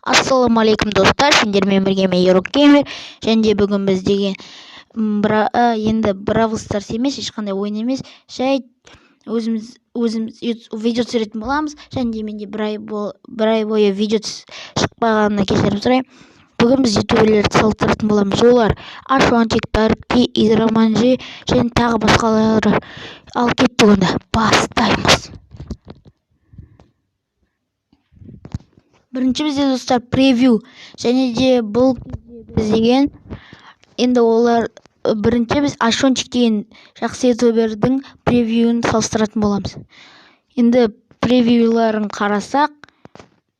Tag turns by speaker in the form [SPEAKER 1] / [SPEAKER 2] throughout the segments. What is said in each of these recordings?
[SPEAKER 1] Ассалаумағалейкум, достар! Сендермен бірге мен, Ерок Геймер. Және де бүгін біз деген енді Бравл Старс емес, ешқандай ойын емес, жай өзіміз видео түсіретін боламыз. Және де менде бір ай бойы видео шықпағанына кешірім сұраймын. Бүгін біз ютуберлерді салыстыратын боламыз. Олар: Ашонтик, Даркти, Игроманжи және тағы басқалары. Ал кеттік онда, бастаймыз. Бірінші бізде, достар, превью. Және де бұл біз деген енді олар, бірінші біз Ашончик деген жақсы ютубердің превьюін салыстыратын боламыз. Енді превьюларын қарасақ,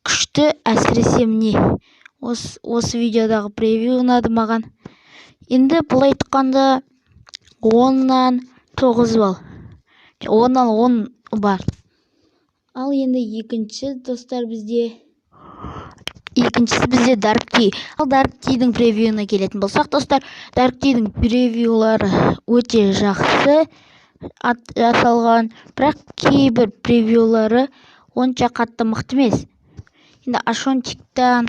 [SPEAKER 1] күшті. Әсіресе міне, осы видеодағы превью ұнады маған. Енді былай айтқанда, 10-нан 9 балл, 10-нан 10 бар. Ал енді екінші, достар, бізде екіншісі бізде Даркти. Ал Дарктидің превьюіне келетін болсақ, достар, Дарктидің превьюлары өте жақсы жасалған, бірақ кейбір превьюлары онша қатты мықты емес. Енді Ашонтиктан,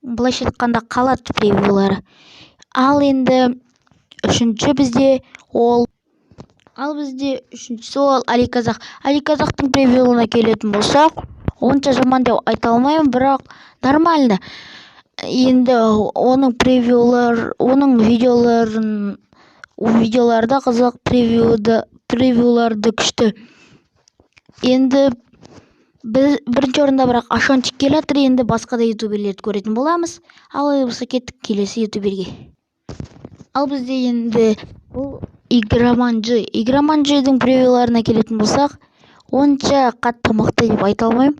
[SPEAKER 1] былайша айтқанда, қалады превьюлары. Ал енді үшінші бізде ол, ал бізде үшіншісі ол Али Казах. Али Казахтың превьюлына келетін болсақ, онша жаман деп айта алмаймын, бірақ нормально. Енді оның превьюлар, оның видеоларын, видеолары да қызық, превьюлары да күшті. Енді біз бірінші орында, бірақ, Ашончик келе жатыр. Енді басқа да ютуберлерді көретін боламыз. Ал олай болса, кеттік келесі ютуберге. Ал бізде енді бұл Игроманджи. Игроманджидің превьюларына келетін болсақ, онша қатты мықты деп айта алмаймын.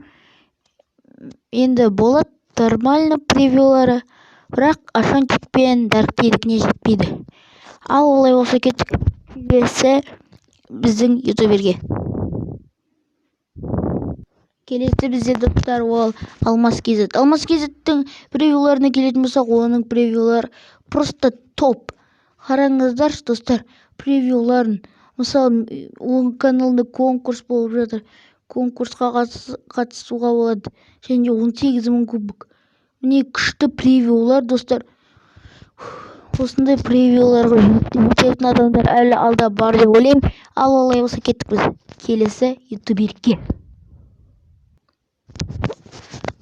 [SPEAKER 1] Енді болады, нормально превьюлары, бірақ Ашончик пен Дарктидікіне жетпейді. Ал олай болса, кеттік келесі біздің ютуберге. Келесі бізде, достар, ол Алмас KZ. Алмас KZтің превьюларына келетін болсақ, оның превьюлары просто топ. Қараңыздаршы, достар, превьюларын. Мысалы, оның каналында конкурс болып жатыр, конкурсқа қатысуға болады және де 18 000 кубок. Міне, күшті превьюлар, достар. Осындай превьюларға жететін адамдар әлі алда бар деп ойлаймын. Ал олай болса, кеттік біз келесі ютуберге.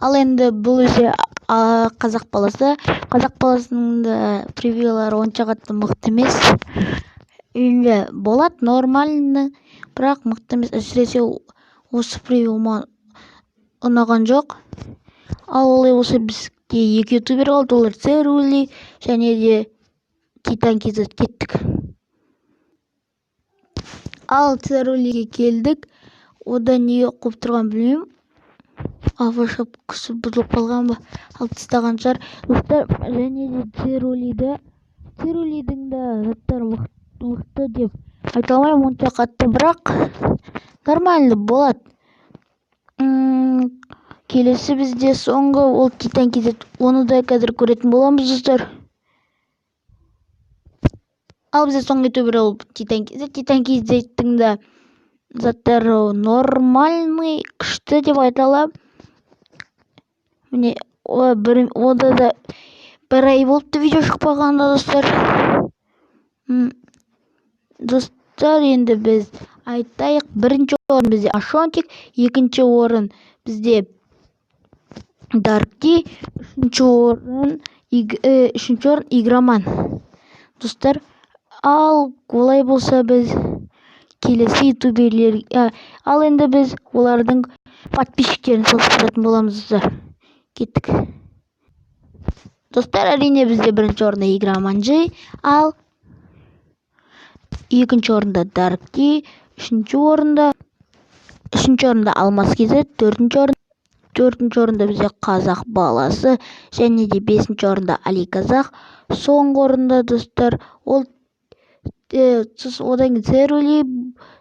[SPEAKER 1] Ал енді бұл өте қазақ баласы. Қазақ баласының да превьюлары онша қатты мықты емес. Енді болады, нормально, бірақ мықты емес. Әсіресе осы превью маған ұнаған жоқ. Ал олай болса, бізге екі ютубер қалды, олар Церули және де Титан KZ. Кеттік. Ал Церулиге келдік. Ода неге қуып тұрғанын білмеймін, авашапкасы бұзылып қалған ба, алып тастаған шығар, достар. Және де Церулидің да заттары мықты деп айта алмаймын онша қатты, бірақ нормально болады. Келесі бізде соңғы ол Титан KZ. Оны да қазір көретін боламыз, достар. Ал бізде соңғы ютубер ол Титан KZ. Титан KZтің да заттары нормальный, күшті деп айта аламын. Міне, бір онда да бір ай болыпты видео шықпағанда, достар. Достар, енді біз айтайық: бірінші орын бізде Ашонтик, екінші орын бізде Даркти, үшінші орын Игроман, достар. Ал олай болса, біз келесі ютуберлер, ал енді біз олардың подписчиктерін салыстыратын боламыз, достар. Кеттік, достар. Әрине, бізде бірінші орында Игроманджи, ал екінші орында Даркти, үшінші орында Алмас KZ, төртінші орында бізде қазақ баласы және де бесінші орында Али Казах. Соңғы орында, достар, ол одан кейін Церули,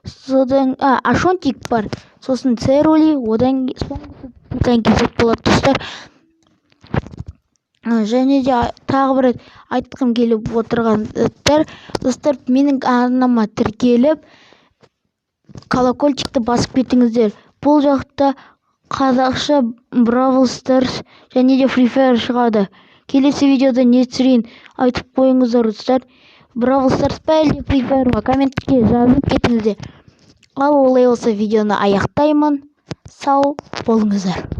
[SPEAKER 1] содан Ашонтик бар, сосын Церули, одан соңғысы Титан KZ болады, достар. Және де тағы бір рет айтқым келіп отырған заттар, достар: менің арнама тіркеліп, колокольчикті басып кетіңіздер. Бұл жақта Қазақша Бравл Старс және де Free Fire шығады. Келесі видеода не түсірейін, айтып қойыңыздар, достар. Бравл Старс па, әлде Free Fire ма? Комментке жазып кетіңіздер. Ал олай болса, видеоны аяқтаймын. Сау болыңыздар.